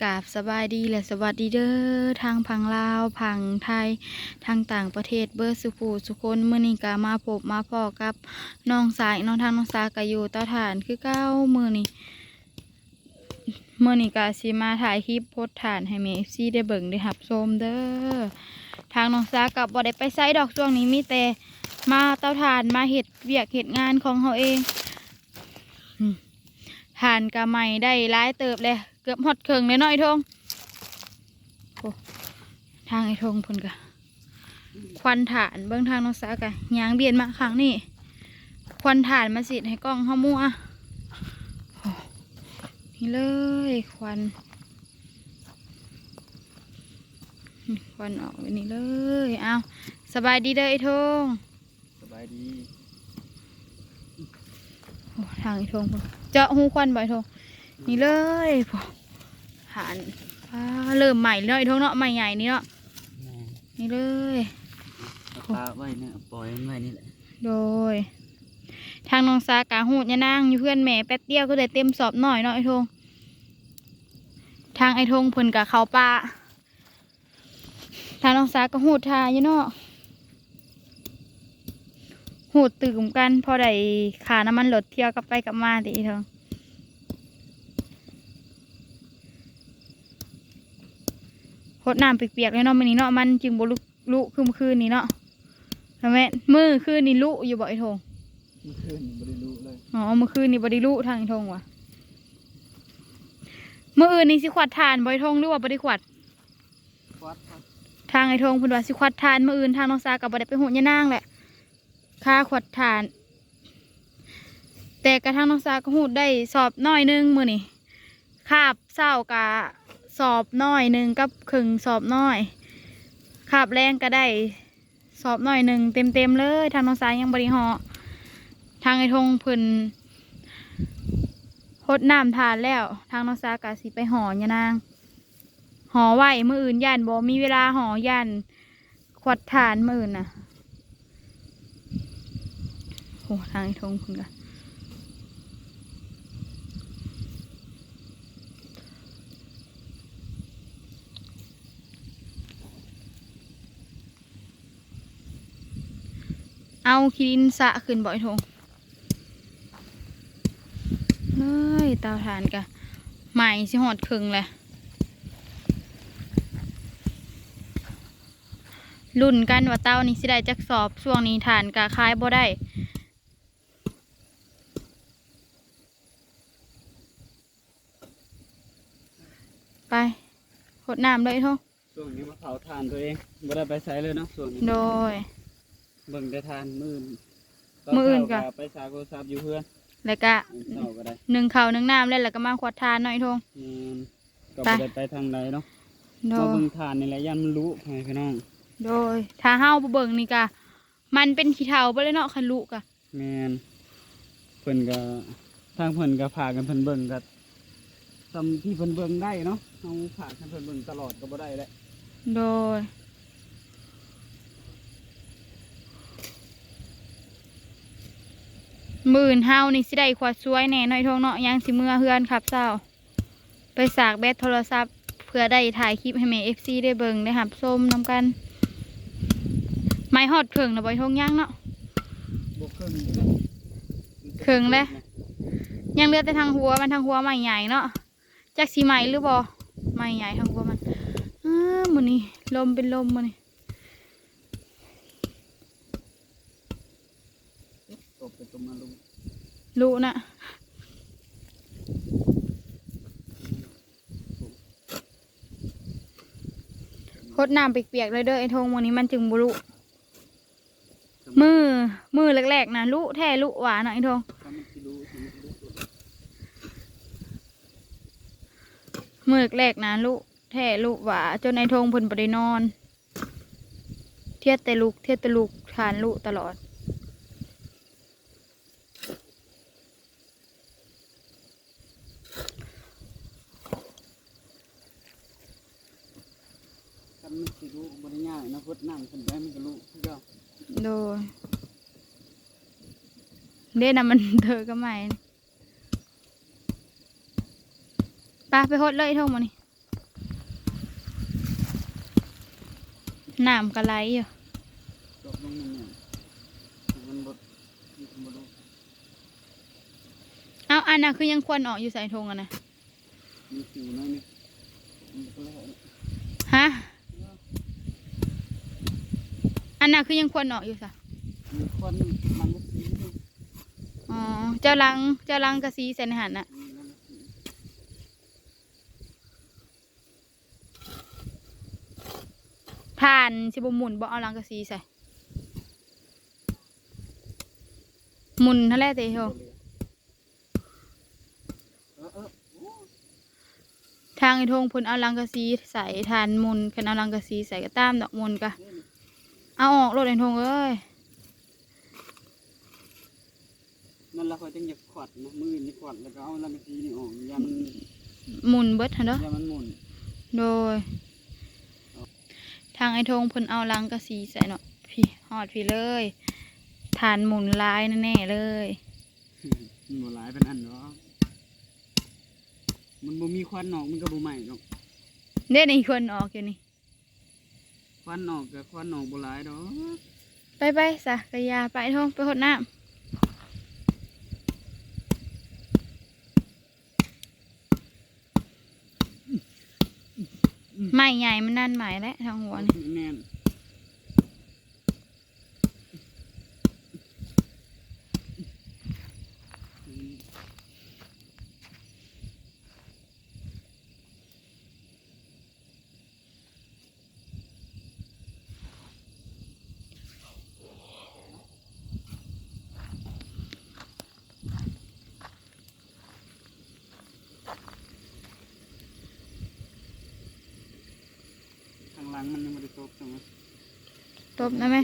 ກາບສະບາຍດີ ແລະ ສະຫວັດດີເດີ ທັງຝັ່ງລາວ ຝັ່ງໄທ ທັງຕ່າງປະເທດ ເບິດສູ່ຜູ້ສູ່ຄົນ. ມື້ນີ້ກະມາພົບມາພໍ້ກັບນ້ອງສາອີກເນາະ. ທາງນ້ອງສາກະຢູ່ເຕົາຖ່ານຄືເກົ່າ. ມື້ນີ້ ມື້ນີ້ກະຊິມາຖ່າຍຄລິບຫົດຖ່ານໃຫ້ແມ່ເອັຟຊີໄດ້ເບິ່ງໄດ້ຮັບຊົມເດີ. ທາງນ້ອງສາກະບໍ່ໄດ້ໄປໃສດອກ ຊ່ວງນີ້ມີແຕ່ມາເຕົາຖ່ານ ມາເຮັດວຽກເຮັດງານຂອງເຮົາເອງ. ອືມ ຖ່ານກະໄໝ້ໄດ້ຫຼາຍເຕີບແລ້ວ ເກືອບຮອດເຄິ່ງແລ້ວເນາະ ໄອ້ທົງ. ໂອ້ ທາງໄອ້ທົງເພິ່ນກະຄວັນຖ່ານ ເບິ່ງທາງນ້ອງສາກະຍ່າງບຽນມາຂ້າງນີ້ ຄວັນຖ່ານມາຊິດໃຫ້ກ້ອງເຮົາມົວ. ໂອ້ ນີ້ເລີຍຄວັນ ຄວັນອອກແບບນີ້ເລີຍ. ອ້າວ ສະບາຍດີເດີໄອ້ທົງ. ສະບາຍດີ. ໂອ້ ທາງໄອ້ທົງພຸ້ນ ເຈາະຮູຄວັນບໍ່ໄອ້ທົງ? ນີ້ເລີຍ ຖ່ານ ອ່າ ເລີ່ມໄໝ້ແລ້ວເນາະໄອ້ທົງເນາະ ໄໝ້ໃຫຍ່ນີ້ເນາະ. ແມ່ນ ນີ້ເລີຍ ເອົາປະໄວ້ນີ້ ເອົາປ່ອຍມັນໄວ້ນີ້ແຫຼະ. ໂດຍ ທາງນ້ອງສາກະຮູດຍານາງຢູ່ເຮືອນແມ່ແປັບດຽວ ກໍໄດ້ເຕັມສອບນ້ອຍເນາະໄອ້ທົງ. ທາງໄອ້ທົງເພິ່ນກະເຂົ້າປ່າ ທາງນ້ອງສາກະຮູດຖ່ານຢູ່ເນາະ ຮູດຕື່ມກັນ ພໍໄດ້ຄ່ານ້ຳມັນລົດ ທ່ຽວກັບໄປກັບມາຕິໄອ້ທົງ. ຫົດນ້ຳປຽກໆເລີຍເນາະມື້ນີ້ເນາະ ມັນຈຶ່ງບໍ່ລຸ ລຸຄືມື້ຄືນນີ້ເນາະ. ແມ່ນ ມື້ຄືນນີ້ລຸຢູ່ບໍ່ໄອ້ທົງ? ມື້ຄືນນີ້ບໍ່ໄດ້ລຸເລີຍ. ອໍ ມື້ຄືນນີ້ບໍ່ໄດ້ລຸ ທາງໄອ້ທົງວ່າ. ມື້ອື່ນນີ້ຊິຂວັດຖ່ານບໍ່ໄອ້ທົງ ຫຼືວ່າບໍ່ໄດ້ຂວັດ? ຂວັດ ທາງໄອ້ທົງເພິ່ນວ່າຊິຂວັດຖ່ານມື້ອື່ນ. ທາງນ້ອງສາກະບໍ່ໄດ້ໄປຮູດຍານາງແຫຼະ ຄ່າຂວັດຖ່ານ. ແຕ່ກະທາງນ້ອງສາກະຮູດໄດ້ສອບນ້ອຍໜຶ່ງມື້ນີ້ ຄາບເຊົ້າກະສອບນ້ອຍໜຶ່ງກັບເຄິ່ງສອບນ້ອຍ ຄາບແລງກະໄດ້ສອບນ້ອຍໜຶ່ງເຕັມໆເລີຍ. ທາງນ້ອງສາຍັງບໍ່ໄດ້ຫໍ່ ທາງໄອ້ທົງເພິ່ນຫົດນ້ຳຖ່ານແລ້ວ ທາງນ້ອງສາກະຊິໄປຫໍ່ຍານາງ ຫໍ່ໄວ້ມື້ອື່ນ ຢ້ານບໍ່ມີເວລາຫໍ່ ຢ້ານ ຂວັດຖ່ານມື້ອື່ນນະ. ໂອ້ ທາງໄອ້ທົງພຸ້ນກະ ເອົາຂີ້ດິນສະຂຶ້ນບໍ່ໄອ້ທົງ? ເອີຍ ເຕົາຖ່ານກະໄໝ້ຊິຮອດເຄິ່ງແລ້ວ. ລຸ້ນກັນວ່າເຕົານີ້ຊິໄດ້ຈັກສອບ. ຊ່ວງນີ້ຖ່ານກະຂາຍບໍ່ໄດ້. ໄປຫົດນ້ຳເລີຍໂທ. ຊ່ວງນີ້ມາເຜົາຖ່ານຕົວເອງ ບໍ່ໄດ້ໄປໃສເລີຍເນາະຊ່ວງນີ້. ໂດຍ ເບິ່ງແຕ່ຖ່ານ. ມື້ອື່ນ ມື້ອື່ນກະ ຕອນເຊົ້າກະໄປສາກໂທລະສັບຢູ່ເຮືອນ ແລ້ວກະ ມື້ເຊົ້າກະໄດ້ ໜຶ້ງເຂົ້າໜຶ້ງນ້ຳແລ້ວ ແລ້ວກະມາຂວັດຖ່ານເນາະໄອ້ໂທງ. ແມ່ນ ກະ ໄປ ບໍ່ໄດ້ໄປທາງໃດເນາະ. ໂດຍ ມາເບິ່ງຖ່ານນີ້ແຫຼະ ຢ້ານມັນລຸໃຫ້ພີ່ນ້ອງ. ໂດຍ ຖ້າເຮົາບໍ່ເບິ່ງນີ້ກະ ມັນເປັນຂີ້ເຖົ່າເບິດເລີຍເນາະ ຄັນລຸກະ. ແມ່ນ ເພິ່ນກະ ທາງເພິ່ນກະພາກັນເພິ່ນເບິ່ງ ກະສ່ຳທີ່ເພິ່ນເບິ່ງໄດ້ເນາະ. ເຮົາພາກັນເພິ່ນເບິ່ງຕະຫຼອດກະບໍ່ໄດ້ແຫຼະ. ໂດຍ ມື້ອື່ນເຮົານີ້ຊິໄດ້ຂວັດສວຍແດ່ເນາະໄອ້ໂທງເນາະ. ຍັງຊິເມືອເຮືອນຄັບເຊົ້າ ໄປສາກແບັດໂທລະສັບ ເພື່ອໄດ້ຖ່າຍຄລິບໃຫ້ແມ່ເອັຟຊີໄດ້ເບິ່ງໄດ້ຮັບຊົມນຳກັນ. ໄໝ້ຮອດເຄິ່ງແລ້ວບໍ່ໄອ້ໂທງ? ຍັງເນາະ ບໍ່ເຄິ່ງ ເຄິ່ງແລ້ວ. ຍັງເຫຼືອແຕ່ທາງຫົວມັນ ທາງຫົວໄໝ້ໃຫຍ່ເນາະ. ຈັກຊິໄໝ້ຫຼືບໍ່ ໄໝ້ໃຫຍ່ທາງຫົວມັນ. ອ້າ ມື້ນີ້ລົມເປັນລົມມື້ນີ້. ຕົກໄປຕົກມາລຸ ລຸນະ. ຫົດນ້ຳປຽກໆເລີຍເດີໄອ້ໂທງ ມື້ນີ້ມັນຈຶ່ງບໍ່ລຸ. ມື້ ມື້ແລກໆນະ ລຸແທ້ລຸຫວ່າເນາະໄອ້ໂທງ. ມື້ແລກໆນະ ລຸແທ້ລຸຫວ່າ ຈົນໄອ້ໂທງເພິ່ນບໍ່ໄດ້ນອນ. ທຽດແຕ່ລຸກ ທຽດແຕ່ລຸກ ຖ່ານລຸຕະຫຼອດ. ຄັນມັນຊິລຸບໍ່ໄດ້ຍາກນະ ຫົດນ້ຳຂຶ້ນໄປມັນກະລຸຄືເກົ່າ. ໂດຍ ເດ້ ນ້ຳມັນເທີກະໄໝ້. ໄປ ໄປຫົດເລີຍໄອ້ໂທງມື້ນີ້. ນ້ຳກໍໄຫຼຢູ່ ຕົກລົງໜຶ່ງໜ້ອຍ ມັນບໍ່ ມັນບໍ່ລົງ. ເອົ້າ ອັນນັ້ນຄືຍັງຄວັນອອກຢູ່ໃສ ຖົງອັນນັ້ນ? ມີຢູ່ໜ້ອຍໜຶ່ງ ມັນກໍແລ້ວ. ຮະ? ອັນນັ້ນຄືຍັງຄວັນອອກຢູ່ຊະ? ມີຄວັນມັນກໍສີຢູ່. ອໍ ເຈົ້າລັງ ເຈົ້າລັງກະສີໃສ່ໃນຫັ້ນນະ. ອືມ ລັງກະສີ. ທ່ານຊິບໍ່ໝຸ່ນບໍ່ ເອົາລັງກະສີໃສ່? ໝຸ່ນຫັ້ນແຫຼະເຕໂຮ. ເອີ ເອີ ໂອ້ ທາງໄອ້ທົງເພິ່ນເອົາລັງກະສີໃສ່ ທ່ານໝຸ່ນ ຄັນເອົາລັງກະສີໃສ່ກໍຕາມດອກ ໝຸ່ນກະ ນີ້ ເອົາອອກໂລດໄອ້ທົງເອີຍ. ນັ້ນລະ ຂ້ອຍຈຶ່ງຢາກຂວັດນະ ມື້ອື່ນຊິຂວັດ ແລ້ວກໍເອົາລັງກະສີນີ້ອອກ ຢ້ານມັນໝຸ່ນເບິດຫັ້ນເນາະ ຢ້ານມັນໝຸ່ນ. ໂດຍ ທາງໄອ້ທົງເພິ່ນເອົາລັງກະສີໃສ່ເນາະ ພີ້ ຮອດພີ້ເລີຍ ທ່ານໝຸ່ນຫຼາຍແນ່ໆເລີຍ. ມັນບໍ່ຫຼາຍປານນັ້ນດອກ ມັນບໍ່ມີຄວັນອອກ ມັນກໍບໍ່ໄໝ້ດອກ. ເດ້ ນີ້ຄວັນອອກຢູ່ນີ້. ຄວັນອອກກໍຄວັນອອກບໍ່ຫຼາຍດອກ. ໄປໆ ຊະ ກະຢ່າໄປ ໄອ້ທົງ ໄປຫົດນ້ຳ. ໄມ້ໃຫຍ່ມັນນັ້ນໄໝ້ແຫຼະ ທາງຫົວນີ້. ແມ່ນ. ຂ້າງຫຼັງມັນຍັງບໍ່ໄດ້ຕົບຊັ້ນນະ. ຕົບນະແມ່.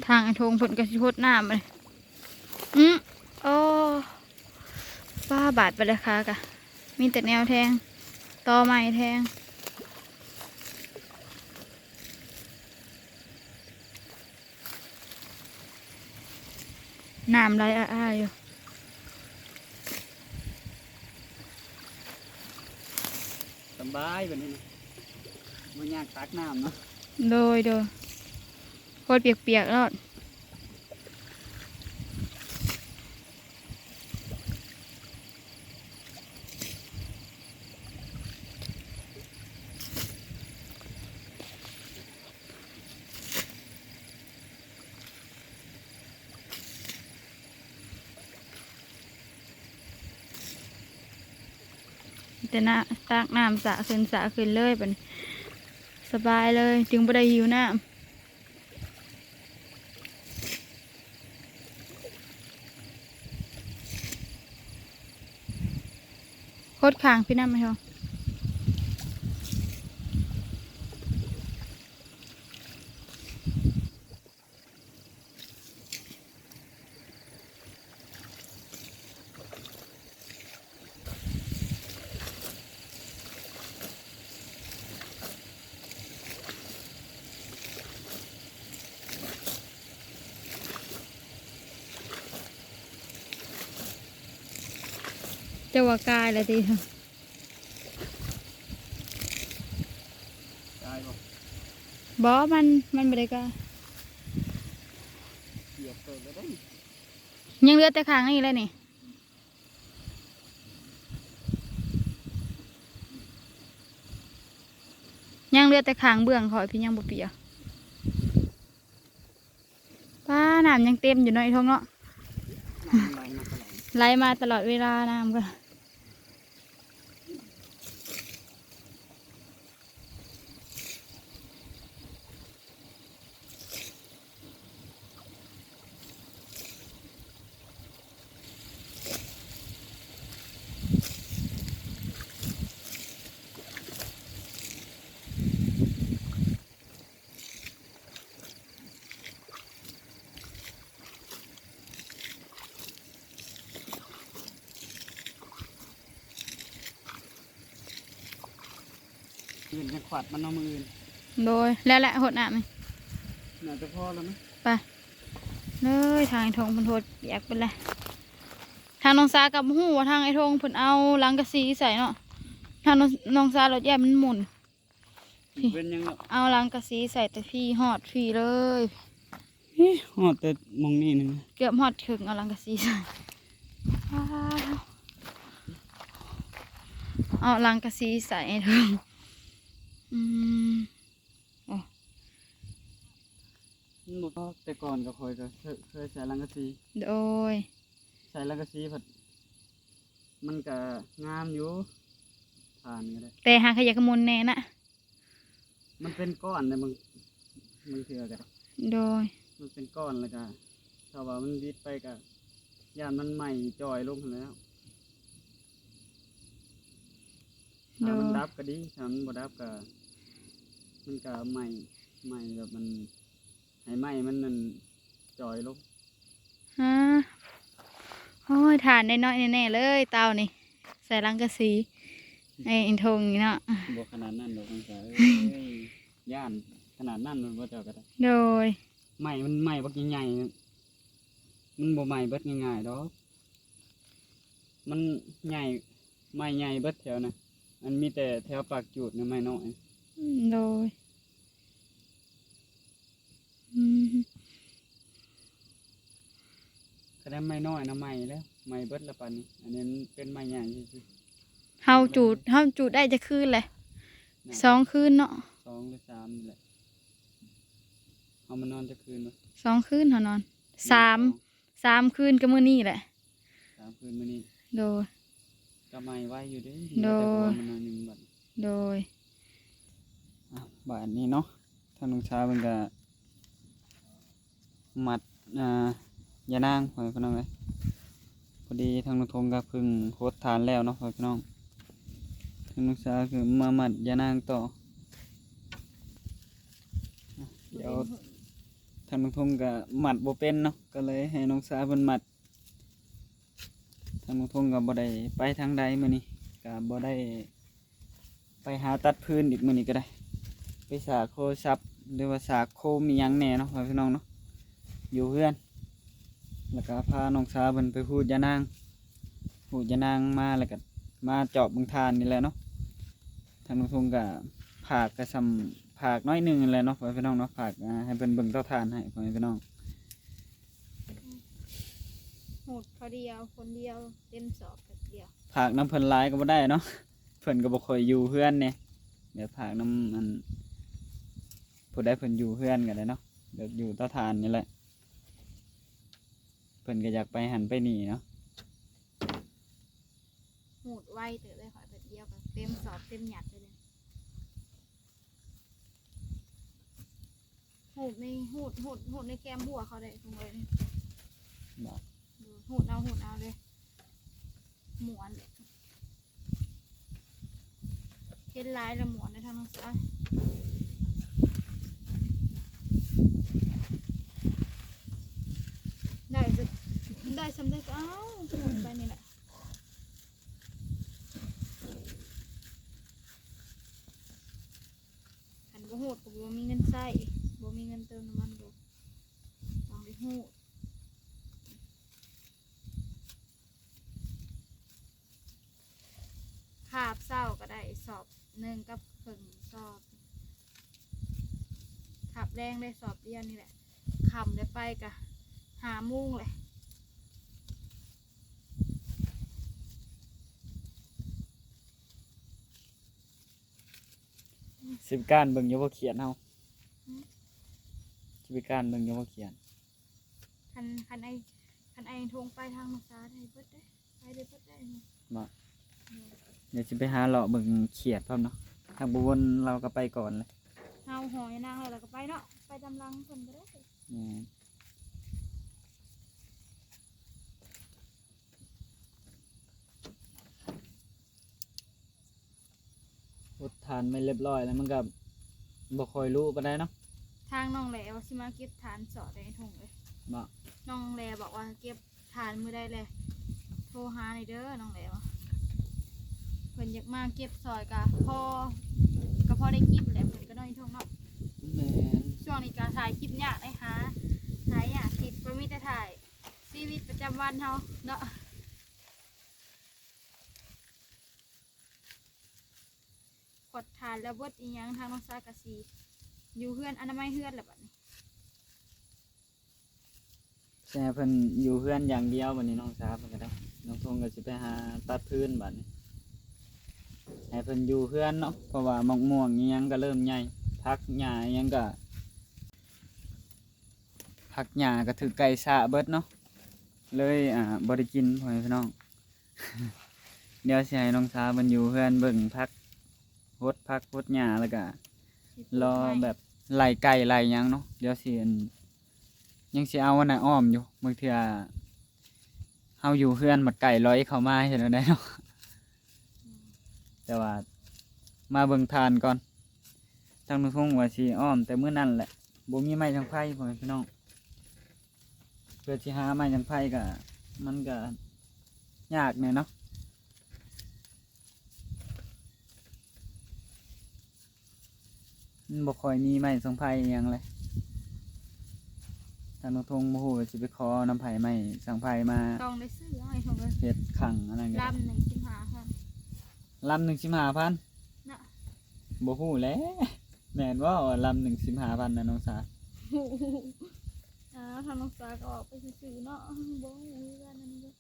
ທາງໄອ້ທົງເພິ່ນກໍຊິຫົດນ້ຳເລີຍ. ອື ໂອ້ ປ້າ ບາດໄປແລ້ວ ຂາກະມີແຕ່ແນວແທງ ຕໍໄມ້ແທງ. ນ້ຳໄຫຼອ້າໆຢູ່. ສະບາຍບາດນີ້ນະ ບໍ່ຍາກຕັກນ້ຳເນາະ. ໂດຍ ໂດຍ ໂພດປຽກໆໂລດ. ແຕ່ນະ ຕັກນ້ຳສະຂຶ້ນ ສະຂຶ້ນເລີຍ ບັດນີ້ສະບາຍເລີຍ ຈຶ່ງບໍ່ໄດ້ຫິວນ້ຳ. ຫົດຂ້າງພີ້ນຳ ໄອ້ທອງ. ເຈົ້າວ່າກາຍແລ້ວຕິ? ກາຍບໍ່? ບໍ່ ມັນ ມັນບໍ່ໄດ້ກາຍ. ປຽກເກີບແລ້ວເດ້. ຍັງເຫຼືອແຕ່ຂ້າງນີ້ແຫຼະນີ້. ຍັງເຫຼືອແຕ່ຂ້າງເບື້ອງຂ້ອຍພີ້ ຍັງບໍ່ປຽກ. ປ້າ ນ້ຳຍັງເຕັມຢູ່ເນາະ ໄອ້ທົງເນາະ. ນ້ຳໄຫຼມາຕະຫຼອດ ໄຫຼມາຕະຫຼອດເວລາ ນ້ຳກໍ. ເ ອື່ນຈັ່ງຂວັດມັນເນາະ ມື້ອື່ນ. ໂດຍ ແລ້ວແຫຼະ ຫົດນ້ຳນີ້ ໜ້າຈະພໍແລ້ວນະ. ໄປເລີຍ ທາງໄອ້ທົງເພິ່ນຫົດປຽກເບິດແລ້ວ. ທາງນ້ອງສາກໍບໍ່ຮູ້ວ່າທາງໄອ້ທົງເພິ່ນເອົາລັງກະສີໃສ່ເນາະ. ທາງນ້ອງ ນ້ອງສາລົດຢ້ານມັນໝຸ່ນ. ເປັນຫຍັງເນາະ? ເອົາລັງກະສີໃສ່ແຕ່ພີ້ຮອດພີ້ເລີຍ. ເອີ ຮອດແຕ່ໝ່ອງນີ້ໜຶ່ງ ເກືອບຮອດເຖິງ ເອົາລັງກະສີໃສ່. ວ້າວ ເອົາລັງກະສີໃສ່ໃຫ້ເຖິງ. ອືມ ໂອ້ ມັນບໍ່ພໍ. ແຕ່ກ່ອນກໍຂ້ອຍກໍເຄີຍ ເຄີຍໃສ່ລັງກະສີ. ໂດຍ ໃສ່ລັງກະສີພັດມັນກະງາມຢູ່ ຖ່ານກໍໄດ້ ແຕ່ຫາກຂະຫຍັກຂະມຸນແດ່ນະ. ມັນເປັນກ້ອນເດ້ ບາງ ບາງເທື່ອກໍໄດ້. ໂດຍ ມັນເປັນກ້ອນ ແລ້ວກໍຖ້າວ່າມັນດິບໄປກໍຢ້ານມັນໄໝ້ຈ່ອຍລົງຫັ້ນແຫຼ້ວ. ໂດຍ ຖ້າມັນດັບກໍດີ ຖ້າມັນບໍ່ດັບກໍ ມັນກໍໄໝ້ ໄໝ້ແບບມັນ ໃຫ້ໄມ້ມັນນັ້ນຈ່ອຍລົງ. ຮະ ໂອ້ຍ ຖ່ານໄດ້ນ້ອຍແນ່ໆເລີຍເຕົານີ້ ໃສ່ລັງກະສີ ໄອ້ ອັນທົ່ງນີ້ເນາະ. ບໍ່ຂະໜາດນັ້ນດອກ ນ້ອງສາເອີຍ ຢ້ານຂະໜາດນັ້ນແມ່ນບໍ່ ເຈົ້າກໍໄດ້. ໂດຍ ໄມ້ມັນໄມ້ບັກໃຫຍ່ໆ ມັນບໍ່ໄໝ້ເບິດງ່າຍໆດອກ. ມັນໃຫຍ່ ໄມ້ໃຫຍ່ເບິດແຖວນະ ອັນມີແຕ່ແຖວປາກຈູດນະ ໄມ້ນ້ອຍ. ອືມ ໂດຍ ອືມ ຄັນໄມ້ນ້ອຍນະໄໝ້ແລ້ວ ໄໝ້ເບິດລະປານນີ້. ອັນນີ້ມັນເປັນໄມ້ໃຫຍ່ຊື່ໆ. ເຮົາຈູດ ເຮົາຈູດໄດ້ຈັກຄືນແຫຼະ? ໜ້າຈະສອງຄືນເນາະ ສອງຫຼືສາມນີ້ແຫຼະ. ເຮົາມານອນຈັກຄືນວະ? ສອງຄືນເຮົານອນ ສາມ ສອງ ສາມຄືນກໍມື້ນີ້ແຫຼະ ສາມຄືນມື້ນີ້. ໂດຍ ກໍໄໝ້ໄວຢູ່ເດ້. ໂດຍ ເຫຼືອແຕ່ຫົວມັນໜ້ອຍໜຶ່ງບັດ. ໂດຍ ອ່ະ ບາດນີ້ເນາະ ທາງນ້ອງສາເພິ່ນກໍມັດ ອ່າ ຢານາງ ພໍ່ແມ່ພີ່ນ້ອງເອີຍ. ພໍດີທາງນ້ອງທົງກໍເພິ່ງຫົດຖ່ານແລ້ວເນາະ ພໍ່ແມ່ພີ່ນ້ອງ. ທາງນ້ອງສາກໍມາມັດຢານາງຕໍ່. ດຽວທາງນ້ອງທົງກໍມັດບໍ່ເປັນເນາະ ກໍເລີຍໃຫ້ນ້ອງສາເພິ່ນມັດ. ທາງນ້ອງທົງກໍບໍ່ໄດ້ໄປທາງໃດມື້ນີ້ ກໍບໍ່ໄດ້ໄປຫາຕັດຟືນອີກ ມື້ນີ້ກໍໄດ້ ໄປສາກໂທລະສັບ ຫຼືວ່າສາກໂຄມອີ່ຫຍັງແດ່ເນາະ ພໍ່ແມ່ພີ່ນ້ອງເນາະ ຢູ່ເຮືອນ. ແລ້ວກໍພານ້ອງສາເພິ່ນໄປຮູດຢານາງ ຮູດຢານາງມາ ແລ້ວກໍມາຈອບເບິ່ງຖ່ານນີ້ແຫຼະເນາະ. ທາງນ້ອງທົງກໍພາກ ກໍສ່ຳພາກໜ້ອຍໜຶ່ງນັ້ນແຫຼະເນາະ ພໍ່ແມ່ພີ່ນ້ອງເນາະ ພາກ ອ່າ ໃຫ້ເພິ່ນເບິ່ງເຕົາຖ່ານໃຫ້ ພໍ່ແມ່ພີ່ນ້ອງ. ຮູດເຂົາດຽວ ຄົນດຽວເຕັມສອບແປັບດຽວ ພາກນຳເພິ່ນຫຼາຍກໍບໍ່ໄດ້ເນາະ ເພິ່ນກໍບໍ່ຄ່ອຍຢູ່ເຮືອນແດ່. ແບບພາກນຳ ອັນ ຜູ້ໃດເພິ່ນຢູ່ເຮືອນກໍໄດ້ເນາະ ແບບຢູ່ເຕົາຖ່ານນີ້ແຫຼະ ເພິ່ນກໍຢາກໄປຫັ້ນໄປນີ້ເນາະ. ຮູດໄວເຕີບເລີຍ ຂ້ອຍແປັບດຽວກໍເຕັມສອບເຕັມຫຍັດເລີຍ. ຮູດໃນ ຮູດ ຮູດ ຮູດໃນແຄມຮົ້ວເຂົາໄດ້ທຸກມື້ນີ້. ເນາະ ເອີ ຮູດເອົາ ຮູດເອົາເລີຍ ມ່ວນ. ເຫັນຫຼາຍແລ້ວມ່ວນເດ້ທາງນ້ອງສາ. ໄດ້ ໄດ້ສ່ຳໃດກໍເອົາ ຮູດໄປນີ້ແຫຼະ. ຄັນບໍ່ຮູດກໍບໍ່ມີເງິນໃຊ້ ບໍ່ມີເງິນເຕີມນ້ຳມັນ ກໍຕ້ອງໄດ້ຮູດ. ຄາບເຊົ້າກໍໄດ້ສອບໜຶ່ງກັບເຄິ່ງສອບ ຄາບແລງໄດ້ສອບດຽວນີ້ແຫຼະ ຄ່ຳໄດ້ໄປກໍຫ້າໂມງແຫຼະ. ຊິໄປກ້ານເບິ່ງຢູ່ບໍ່ຂຽດເຮົາ? ຫືມ? ຊິໄປກ້ານເບິ່ງຢູ່ບໍ່ຂຽດ? ຄັນ ຄັນໄອ້ ຄັນໄອ້ທົງໄປທາງນ້ອງສາໄດ້ເບິດເດ້ ໄປໄດ້ເບິດໄດ໋. ບໍ່? ໂດຍ ດຽວຊິໄປຫາເລາະເບິ່ງຂຽດພ້ອມເນາະ ທາງບໍ່ວົນລາວກໍໄປກ່ອນແຫຼະ. ເຮົາຫໍຍານາງແລ້ວ ລາວກໍໄປເນາະ ໄປຕາມຫຼັງເພິ່ນກໍໄດ້. ແມ່ນ. ຫົດຖ່ານໄວ້ລຽບຮ້ອຍແລ້ວ ມັນກໍບໍ່ຄ່ອຍລຸປານໃດເນາະ. ທາງນ້ອງແຫຼວ່າຊິມາເກັບຖ່ານສອດໃນທົ່ງເອີຍ. ບໍ່? ນ້ອງແຫຼບອກວ່າເກັບຖ່ານມື້ໃດແຫຼະ ໂທຫາແດ່ເດີ ນ້ອງແຫຼວ່າ. ເພິ່ນຢາກມາເກັບຊ່ອຍ ກະພໍ ກະ ພໍໄດ້ກິນແຫຼະ ເພິ່ນກໍນ້ອຍທົ່ງເນາະ. ແມ່ນ. ຊ່ວງນີ້ກໍຖ່າຍຄລິບຍາກເດ້ ຫາ ຫາຍາກ ຄລິບກໍມີແຕ່ຖ່າຍຊີວິດປະຈຳວັນເຮົາເນາະ. ຂວດຖ່ານແລ້ວເບິດອີ່ຫຍັງ ທາງນ້ອງສາກໍຊິຢູ່ເຮືອນອະນາໄມເຮືອນແລ້ວບັດນີ້. ຊິໃຫ້ເພິ່ນຢູ່ເຮືອນຢ່າງດຽວບັດນີ້ ນ້ອງສາເພິ່ນກໍໄດ້. ນ້ອງທົງກໍຊິໄປຫາຕັດຟືນບັດນີ້ ໃຫ້ເພິ່ນຢູ່ເຮືອນເນາະ ເພາະວ່າໝາກມ່ວງອີ່ຫຍັງກໍເລີ່ມໃຫຍ່ ຜັກຫຍ້າອີ່ຫຍັງກໍ ຜັກຫຍ້າກໍຖືກໄກ່ຊະເບິດເນາະ ເລີຍ ອ່າ ບໍ່ໄດ້ກິນ ພໍ່ແມ່ພີ່ນ້ອງ. ດຽວຊິໃຫ້ນ້ອງສາເພິ່ນຢູ່ເຮືອນເບິ່ງຜັກ ຫົດຜັກຫົດຫຍ້າ ແລ້ວກະລໍແບບໄລ່ໄກ່ໄລ່ຫຍັງເນາະ. ດຽວຊິ ອັນ ຍັງຊິເອົາອັນນັ້ນອ້ອມຢູ່ ບາງເທື່ອເຮົາຢູ່ເຮືອນບັດໄກ່ລອຍເຂົ້າມາເຮັດແນວໃດເນາະ. ແຕ່ວ່າມາເບິ່ງຖ່ານກ່ອນ ທາງນ້ອງທົງວ່າຊິອ້ອມແຕ່ມື້ນັ້ນແຫຼະ ບໍ່ມີໄມ້ສັງໄຟ ພໍ່ແມ່ພີ່ນ້ອງ. ເພື່ອຊິຫາໄມ້ສັງໄຟກໍ ມັນກໍຍາກແດ່ເນາະ ມັນບໍ່ຄ່ອຍມີໄມ້ສັງໄຟອີ່ຫຍັງເລີຍ. ທາງນ້ອງທົງບໍ່ຮູ້ວ່າຊິໄປຂໍນຳໃຜໄມ້ສັງໄຟມາ ຕ້ອງໄດ້ຊື້ເອົາ ນ້ອງທົງເອີຍ ເຮັດຂັງອັນນັ້ນກໍ ລຳໜຶ່ງສິບຫ້າພັນ ລຳໜຶ່ງສິບຫ້າພັນນະ. ບໍ່ຮູ້ແຫຼະ ແມ່ນບໍ່ວ່າລຳໜຶ່ງສິບຫ້າພັນນະ ນ້ອງສາ? ອ້າວ ທາງນ້ອງສາກໍອອກໄປຊື່ໆເນາະ ບໍ່ຮູ້ຄືກັນອັນນີ້.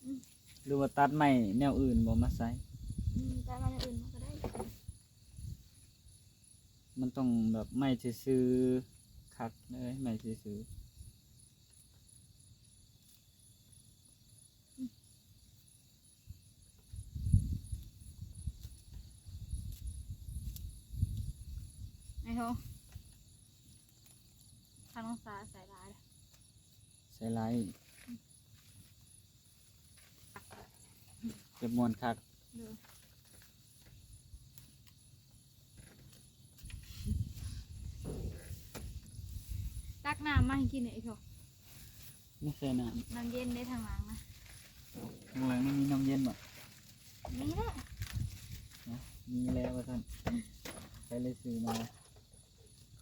ອືມ ຫຼືວ່າຕັດໄມ້ແນວອື່ນບໍ່ມາໃສ່? ອືມ ຕັດໄມ້ແນວອື່ນມາກໍໄດ້ ມັນຕ້ອງແບບໄມ້ຊື່ໆ ຄັກເລີຍ ໄມ້ຊື່ໆ. ໄອ້ໂທ ທາງນ້ອງສາໃສ່ຫຼາຍ ໃສ່ຫຼາຍ ຈະມ່ວນຄັກ. ໂດຍ ຕັກນ້ຳມາໃຫ້ກິນເດີ ອີ່ໂທ. ນີ້ໃສ່ນ້ຳ ນ້ຳເຢັນເດ້ທາງຫຼັງນະ. ຂ້າງຫຼັງນີ້ມີນ້ຳເຢັນບໍ່? ມີແຫຼະ ນະ ມີແລ້ວວ່າຊັ້ນ. ໃຜເລີຍຊື້ມາ?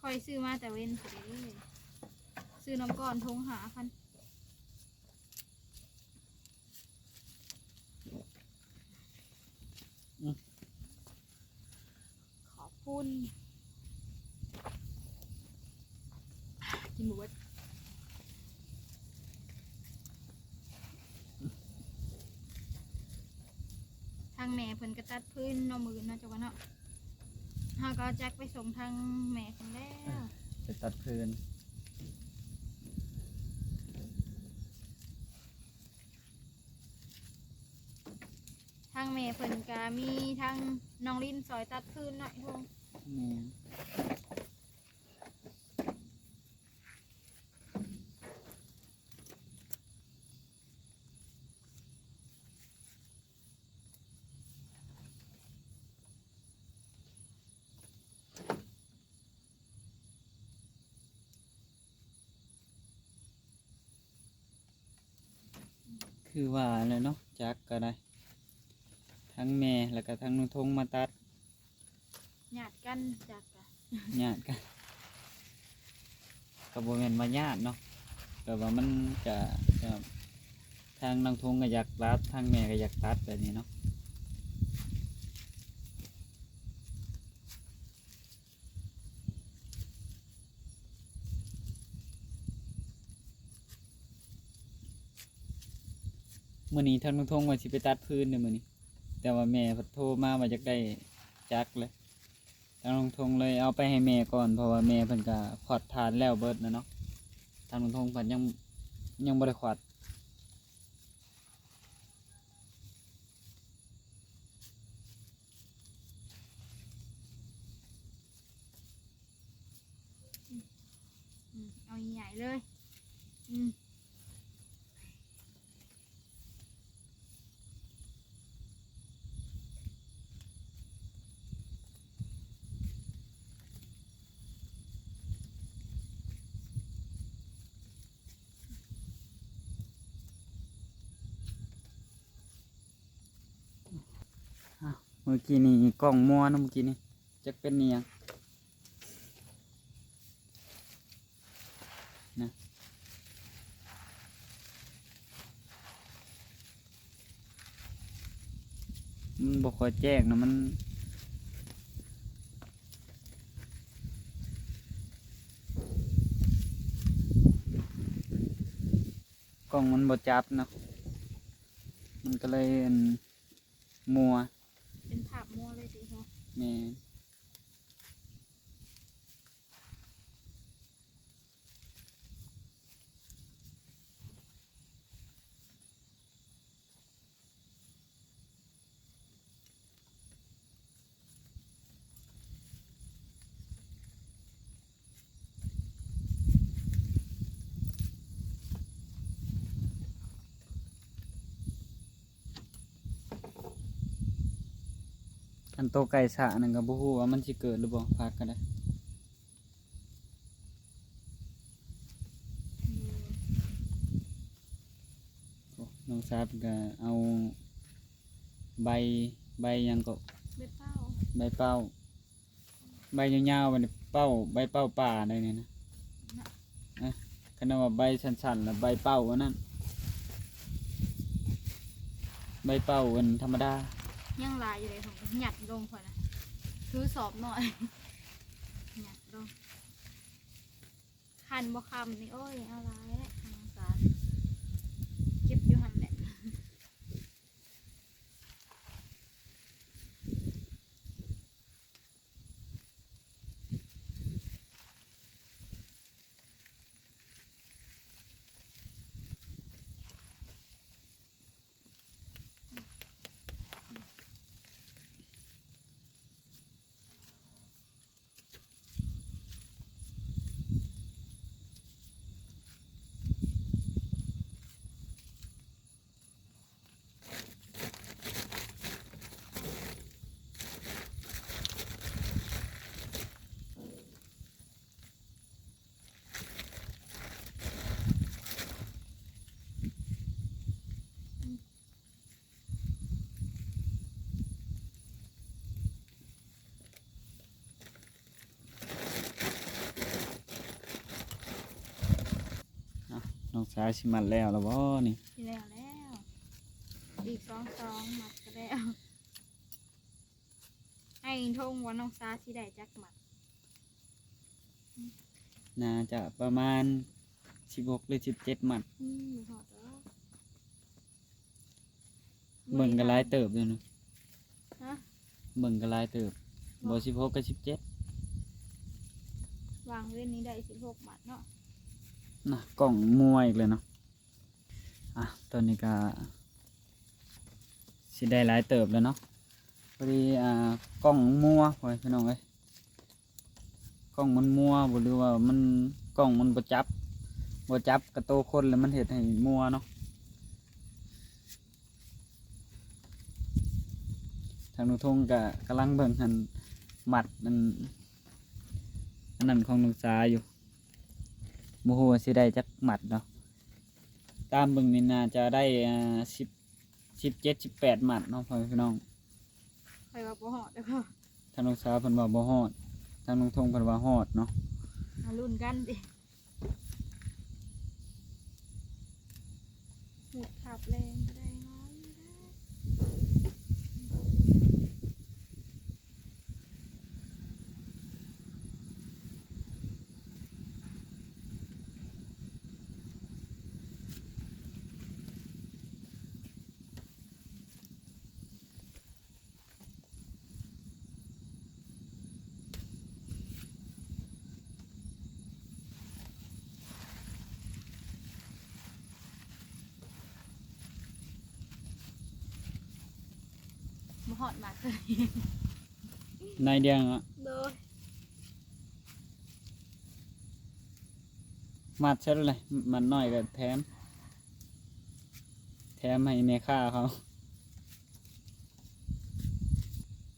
ຂ້ອຍຊື້ມາແຕ່ເວັນພຸ້ນເດ້ ຊື້ນຳກ່ອນ ຖົງຫ້າພັນ. ອືມ ຂອບຄຸນ ກິນບໍ່ເບິດ. ທາງແມ່ເພິ່ນກໍຕັດຟືນເນາະ ມື້ອື່ນເນາະ ເຈົ້າວ່າເນາະ. ເຮົາກໍຈັກໄປສົ່ງທາງແມ່ເພິ່ນແລ້ວ ໄປຕັດຟືນ. ທາງແມ່ເພິ່ນກະມີທາງນ້ອງລິນຊ່ອຍຕັດຟືນເນາະ ອີ່ໂທ. ແມ່ນ. ຄືວ່າແຫຼະເນາະ ຈັກກໍໄດ້ ທັງແມ່ ແລ້ວກໍທັງນ້ອງທົງມາຕັດ ຍາດກັນ ຈັກກະຍາດກັນ ກໍບໍ່ແມ່ນວ່າຍາດເນາະ ແບບວ່າມັນກະ ແບບ ທາງນ້ອງທົງກໍຢາກຕັດ ທາງແມ່ກໍຢາກຕັດ ແບບນີ້ເນາະ. ມື້ນີ້ທາງນ້ອງທົງວ່າຊິໄປຕັດຟືນເດ້ມື້ນີ້ ແຕ່ວ່າແມ່ເພິ່ນໂທມາວ່າຢາກໄດ້ຈັກເລີຍ ທາງນ້ອງທົງເລີຍເອົາໄປໃຫ້ແມ່ກ່ອນ ເພາະວ່າແມ່ເພິ່ນກະຂວັດຖ່ານແລ້ວເບິດແລ້ວເນາະ ທາງນ້ອງທົງເພິ່ນຍັງ ຍັງບໍ່ໄດ້ຂວັດ. ອືມ ເອົາໃຫຍ່ໆເລີຍ ອືມ. ອ ມື້ກີ້ນີ້ກ້ອງມົວເນາະ ມື້ກີ້ນີ້ ຈັກເປັນອີ່ຫຍັງນະ ມັນບໍ່ຄ່ອຍແຈ້ງນະ ມັນ ກ້ອງມັນບໍ່ຈັບເນາະ ມັນກໍເລີຍ ອັນ ມົວ ເປັນພາບມົວເລີຍຕິເນາະ ແມ່ນ. ຄັນໂຕໄກ່ສະນັ້ນກໍບໍ່ຮູ້ວ່າມັນຊິເກີດຫຼືບໍ່ ຜັກກໍໄດ້. ໂອ້ ນ້ອງສາເພິ່ນກໍເອົາໃບ ໃບຫຍັງເກາະ ໃບເປົ້າ ໃບເປົ້າ ໃບຍາວໆ ບັດນີ້ເປົ້າ ໃບເປົ້າປ່າໄດ໋ນີ້ນະ ນະ ເອີ ຄັນວ່າໃບສັ້ນໆ ລະໃບເປົ້າອັນນັ້ນ ໃບເປົ້າອັນທຳມະດາ ຍັງຫຼາຍຢູ່ເດ້ ຍັດລົງພຸ້ນນະ ຖືສອບນ້ອຍ ຍັດລົງ. ຄັນບໍ່ຄຳນີ້ ໂອ້ຍ ເອົາຫຼາຍແຫຼະ ທາງສານ ເກັບຢູ່ຫັ້ນແຫຼະ. ອ້າວ ນ້ອງສາວຊິມັດແລ້ວລະບໍ່ນີ້? ຊິແລ້ວແລ້ວ ອີກສອງສອງມັດກໍແລ້ວ. ໃຫ້ທົງວ່ານ້ອງສາຊິໄດ້ຈັກມັດ? ໜ້າຈະປະມານສິບຫົກ ຫຼື ສິບເຈັດມັດ. ອືມ ບໍ່ຮອດດອກ. ເບິ່ງກໍຫຼາຍເຕີບຢູ່ນະ. ຮະ? ເບິ່ງກໍຫຼາຍເຕີບ. ບໍ່ ບໍ່ ສິບຫົກ ກັບ ສິບເຈັດ. ວາງເວັນນີ້ໄດ້ສິບຫົກມັດເນາະ. ນະ ກ້ອງມົວອີກແລ້ວເນາະ. ອ່ະ ຕອນນີ້ກະຊິໄດ້ຫຼາຍເຕີບແລ້ວເນາະ. ພໍດີ ອ່າ ກ້ອງມັວ ພໍ່ແມ່ພີ່ນ້ອງເອີຍ ກ້ອງມັນມົວບໍ່ ຫຼືວ່າມັນ ກ້ອງມັນບໍ່ຈັບ ບໍ່ຈັບກັບໂຕຄົນ ແລ້ວມັນເຮັດໃຫ້ມົວເນາະ. ທາງນ້ອງທົງກະກຳລັງເບິ່ງຫັ້ນ ມັດອັນ ອັນນັ້ນຂອງນ້ອງສາຢູ່ ບໍ່ຮູ້ວ່າຊິໄດ້ຈັກມັດເນາະ. ຕາມເບິ່ງນີ້ໜ້າຈະໄດ້ ອ່າ ສິບ ສິບເຈັດ ສິບແປດມັດເນາະ ພໍ່ແມ່ພີ່ນ້ອງ. ຂ້ອຍວ່າບໍ່ຮອດເດີ້. ທາງນ້ອງສາເພິ່ນວ່າບໍ່ຮອດ ທາງນ້ອງທົງເພິ່ນວ່າຮອດເນາະ. ມາລຸ້ນກັນຕິ. ຫຸດຂັບແລງກໍໄດ້ງາມຢູ່ເດ້. ບໍ່ຮອດໝາກເລີຍ ໜ້ອຍດຽວເນາະ. ໂດຍ. ມັດເສັດແລ້ວ ມັດນ້ອຍກໍແຖມ ແຖມໃຫ້ແມ່ຄ້າເຂົາ.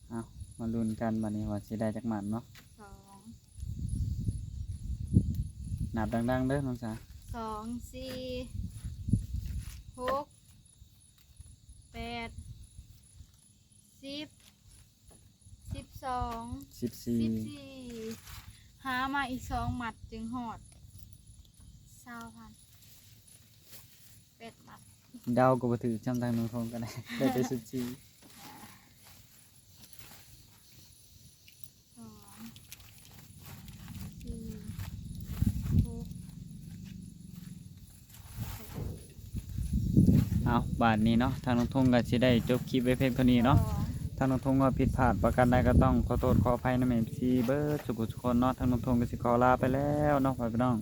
ເອົາ ມາລຸ້ນກັນບາດນີ້ວ່າຊິໄດ້ຈັກມັດເນາະ. ສອງ ນັບດັງໆເດີນ້ອງສາ. ສອງ ສີ່ ຫົກ ແປດ ສິບ ສອງ ສິບສີ່ ສິບສີ່ ຫາມາອີກສອງມັດຈຶ່ງຮອດຊາວພັນ ແປດມັດ ເດົາກໍບໍ່ຖືກ ຈຳທາງນ້ອງທົງກໍໄດ້ ໄດ້ແຕ່ສິບສີ່ ສອງ ສີ່ ຫົກ ເອົາ ບາດນີ້ເນາະ ທາງນ້ອງທົງກໍຊິໄດ້ຈົບຄລິບໄວ້ພຽງເທົ່ານີ້ເນາະ. ທາງນ້ອງທົງວ່າຜິດພາດປະການໃດກໍຕ້ອງຂໍໂທດຂໍອະໄພນຳເອັຟຊີເບິດສູ່ຜູ້ສູ່ຄົນເນາະ. ທາງນ້ອງທົງກໍຊິຂໍລາໄປແລ້ວເນາະ ພໍ່ແມ່ພີ່ນ້ອງ.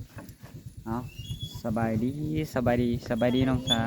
ເອົາ ສະບາຍດີ ສະບາຍດີ ສະບາຍດີນ້ອງສາ.